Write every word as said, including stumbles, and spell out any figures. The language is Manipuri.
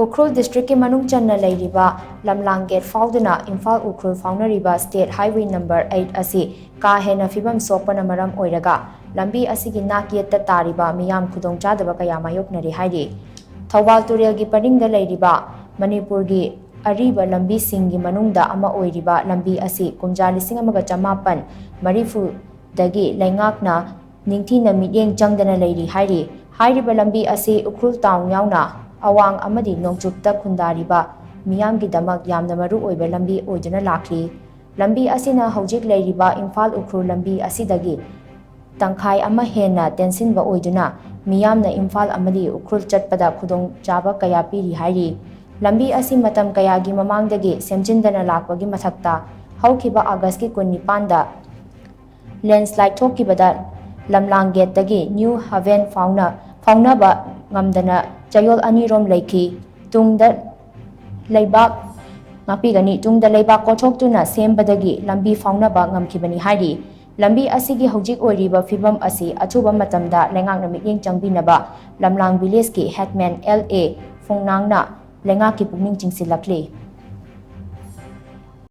ꯎꯈ꯭ꯔꯨꯜ ꯗꯤꯁꯇ꯭ꯔꯤꯛꯀꯤ ꯃꯅꯨꯡ ꯆꯟꯅ ꯂꯩꯔꯤꯕ ꯂꯝꯂꯥꯡ ꯒꯦꯠ ꯐꯥꯎꯗꯨꯅ ꯏꯝꯐꯥꯜ ꯎꯈ꯭ꯔꯨꯜ ꯐꯥꯎꯅꯔꯤꯕ ꯁ꯭ꯇꯦꯠ ꯍꯥꯏꯋꯦ ꯅꯝꯕꯔ ꯑꯩꯠ ꯑꯁꯤ ꯀꯥ ꯍꯦꯟꯅ ꯐꯤꯕꯝ ꯁꯣꯛꯄꯅ ꯃꯔꯝ ꯑꯣꯏꯔꯒ ꯂꯝꯕꯤ ꯑꯁꯤꯒꯤ ꯅꯥꯛ ꯌꯦꯠꯇ ꯇꯥꯔꯤꯕ ꯃꯤꯌꯥꯝ ꯈꯨꯗꯣꯡꯆꯥꯗꯕ ꯀꯌꯥ ꯃꯥꯌꯣꯛꯅꯔꯤ ꯍꯥꯏꯔꯤ꯫ ꯊꯧꯕꯥꯜ ꯇꯨꯔꯦꯜꯒꯤ ꯄꯔꯤꯡꯗ ꯂꯩꯔꯤꯕ ꯃꯅꯤꯄꯨꯔꯒꯤ ꯑꯔꯤꯕ ꯂꯝꯕꯤꯁꯤꯡꯒꯤ ꯃꯅꯨꯡꯗ ꯑꯃ ꯑꯣꯏꯔꯤꯕ ꯂꯝꯕꯤ ꯑꯁꯤ ꯀꯨꯝꯖꯥ ꯂꯤꯁꯤꯡ ꯑꯃꯒ ꯆꯃꯥꯄꯟ ꯃꯔꯤꯐꯨꯗꯒꯤ ꯂꯩꯉꯥꯛꯅ ꯅꯤꯡꯊꯤꯅ ꯃꯤꯠꯌꯦꯡ ꯆꯪꯗꯅ ꯂꯩꯔꯤ ꯍꯥꯏꯔꯤ꯫ ꯍꯥꯏꯔꯤꯕ ꯂꯝꯕꯤ ꯑꯁꯤ ꯎꯈ꯭ꯔꯨꯜ ꯇꯥꯎꯟ ꯌꯥꯎꯅ ꯑꯋꯥꯡ ꯑꯃꯗꯤ ꯅꯣꯡꯆꯨꯞꯇ ꯈꯨꯟꯗꯥꯔꯤꯕ ꯃꯤꯌꯥꯝꯒꯤꯗꯃꯛ ꯌꯥꯝꯅ ꯃꯔꯨ ꯑꯣꯏꯕ ꯂꯝꯕꯤ ꯑꯣꯏꯗꯨꯅ ꯂꯥꯛꯂꯤ꯫ ꯂꯝꯕꯤ ꯑꯁꯤꯅ ꯍꯧꯖꯤꯛ ꯂꯩꯔꯤꯕ ꯏꯝꯐꯥꯜ ꯎꯈ꯭ꯔꯨꯜ ꯂꯝꯕꯤ ꯑꯁꯤꯗꯒꯤ ꯇꯪꯈꯥꯏ ꯑꯃ ꯍꯦꯟꯅ ꯇꯦꯟꯁꯤꯟꯕ ꯑꯣꯏꯗꯨꯅ ꯃꯤꯌꯥꯝꯅ ꯏꯝꯐꯥꯜ ꯑꯃꯗꯤ ꯎꯈ꯭ꯔꯨꯜ ꯆꯠꯄꯗ ꯈꯨꯗꯣꯡꯆꯥꯕ ꯀꯌꯥ ꯄꯤꯔꯤ ꯍꯥꯏꯔꯤ꯫ ꯂꯝꯕꯤ ꯑꯁꯤ ꯃꯇꯝ ꯀꯌꯥꯒꯤ ꯃꯃꯥꯡꯗꯒꯤ ꯁꯦꯝꯖꯤꯟꯗꯅ ꯂꯥꯛꯄꯒꯤ ꯃꯊꯛꯇ ꯍꯧꯈꯤꯕ ꯑꯥꯒꯁꯀꯤ ꯀꯨꯟꯅꯤꯄꯥꯟꯗ ꯂꯦꯟꯁꯂꯥꯏꯠ ꯊꯣꯛꯈꯤꯕꯗ ꯂꯝꯂꯥꯡ ꯒꯦꯠꯇꯒꯤ ꯅ꯭ꯌꯨ ꯍꯥꯚꯦꯟ ꯐꯥꯎꯅ ꯐꯥꯎꯅꯕ ꯉꯝꯗꯅ ꯆꯌꯣꯜ ꯑꯅꯤꯔꯣꯝ ꯂꯩꯈꯤ꯫ ꯇꯨꯡꯗ ꯂꯩꯕꯥꯛ ꯉꯥꯛꯄꯤꯒꯅꯤ꯫ ꯇꯨꯡꯗ ꯂꯩꯕꯥꯛ ꯀꯣꯊꯣꯛꯇꯨꯅ ꯁꯦꯝꯕꯗꯒꯤ ꯂꯝꯕꯤ ꯐꯥꯎꯅꯕ ꯉꯝꯈꯤꯕꯅꯤ ꯍꯥꯏꯔꯤ꯫ ꯂꯝꯕꯤ ꯑꯁꯤꯒꯤ ꯍꯧꯖꯤꯛ ꯑꯣꯏꯔꯤꯕ ꯐꯤꯕꯝ ꯑꯁꯤ ꯑꯊꯨꯕ ꯃꯇꯝꯗ ꯂꯩꯉꯥꯛꯅ ꯃꯤꯠꯌꯦꯡ ꯆꯪꯕꯤꯅꯕ ꯂꯝꯂꯥꯡ ꯚꯤꯂꯦꯖꯀꯤ ꯍꯦꯗꯃꯦꯟ ꯑꯦꯜ ꯑꯦ ꯐꯨꯡꯅꯥꯡꯅ ꯂꯩꯉꯥꯛꯀꯤ ꯄꯨꯛꯅꯤꯡ ꯆꯤꯡꯁꯤꯜꯂꯛꯂꯤ꯫